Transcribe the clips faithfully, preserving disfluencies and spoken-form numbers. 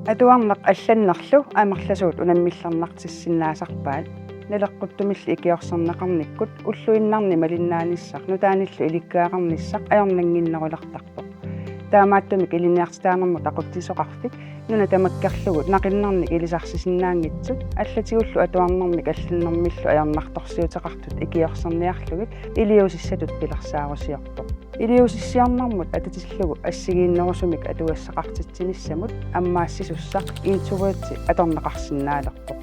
Atuarneq allannerlu amerlasuut unammillernartissinnaasarpaat. Naleqquttumilli ikiorserneqarnikkut ulluinnarni malinnaanissaq nutaanillu ilikkagaqarnissaq ajornannginnerulertarpoq. Taamaattumik ilinniartitaanermut aqutsisoqarfik nuna tamakkerlugu naqinnarnik ilisarsisinnaanngitsut allatigullu atuarnermik allannermillu ajornartorsiuteqartut ikiorserniarlugit iliuusissatut pilersaarusiorpoq. Iliuusissiornermut atatillugu assigiinnerusumik atugassaqartitsinissamut ammaassisussaq Intuworldsi atorneqarsinnaalerpoq.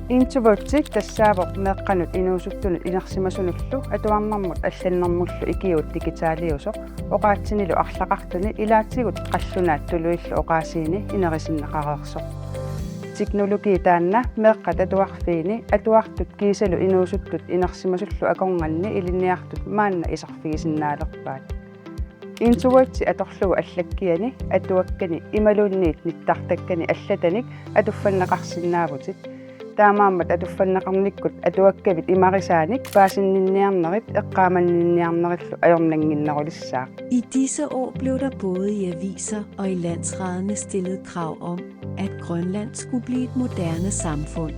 Intuworldsi tassaavoq meeqqanut inuusuttunut inersimasunullu atuarnermut allannermullu ikiuut digitaaliusoq oqaatsinilu arlaqartuni ilaatigut qallunaat tuluillu oqaasiini inerisinneqareersoq. Teknologi taanna meeqqat atuarfiini atuartut kiisalu inuusuttut inersimasullu akornanni ilinniartut maanna iserfigisinnaalerpaat. Intuworldsi atorlugu allakkiani atuakkani imaluunniit nittartakkani allatanik atuffanneqarsinnaavutit. Taamaammat atuffanneqarnikkut atuakkavit imarisaanik paasinninniarnerit eqqaamanninniarnerillu ajornannginnerulissaaq. I disse år blev der både i aviser og i landsretterne stillet krav om, at Grønland skulle blive et moderne samfund.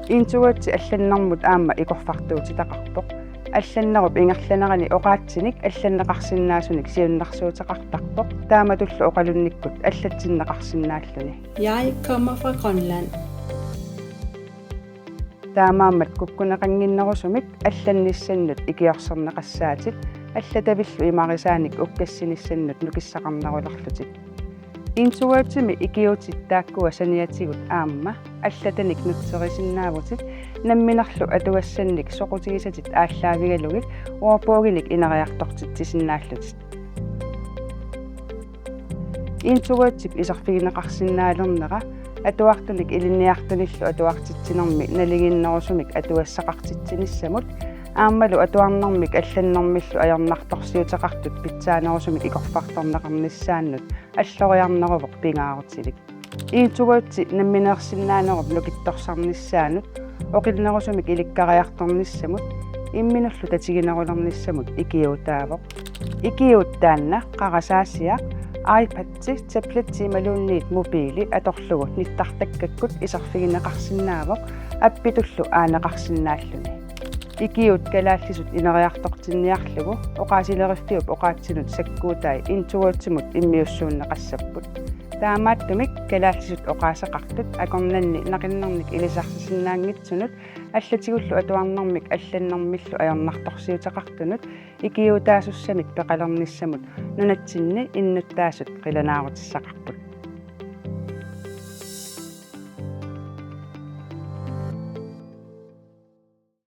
Intuworldsi allannermut aamma ikorfartuutitaqarpoq. Allannerup ingerlanerani oqaatsinik allanneqarsinnaasunik siunnersuuteqartarpoq. Taamatullu oqalunnikkut allatsinneqarsinnaalluni. Jeg kommer fra Grønland. Taamaammat kukkuneqannginnerusumik allannissannut ikiorserneqassaatit allatavillu imarisaanik ukkassinissannut nukissaqarnerulerlutit. Intuworldimi ikiuutit taakkua saniatigut aamma allatanik nutserisinnaavatit namminerlu atugassannik soqutigisatit aallaavigalugit ordboginik ineriartortitsisinnaallutit. Intuworldip iserfigineqarsinnaalernera atuartunik ilinniartunillu atuartitsinermi nalinginnerusumik atugassaqartitsinissamut aammalu atuarnermik allannermillu ajornartorsiuteqartut pitsaanerusumik ikorfartorneqarnissaannut alloriarneruvoq pingaarutilik. Intuworldsi nammineersinnaanerup nukittorsarnissaanut oqinnerusumik ilikkariartornissamut imminullu tatiginerulernissamut ikiuutaavoq. Ikiuut taanna qarasaasiaq, iPad-i, tablet-i imaluunniit mobili atorlugu nittartakkakkut iserfigineqarsinnaavoq appitullu aaneqarsinnaalluni. Ikiuut kalaallisut ineriartortinniarlugu oqaasileriffiup oqaatsinut sakkuutai Intuworldimut immiussuunneqassapput. Taamaattumik kalaallisut oqaaseqartut akornanni naqinnarnik ilisarsisinnaanngitsunut allatigullu atuarnermik allannermillu ajornartorsiuteqartunut ikiuutaasussamik peqalernissamut nunatsinni innuttaasut qilanaarutissaqarput.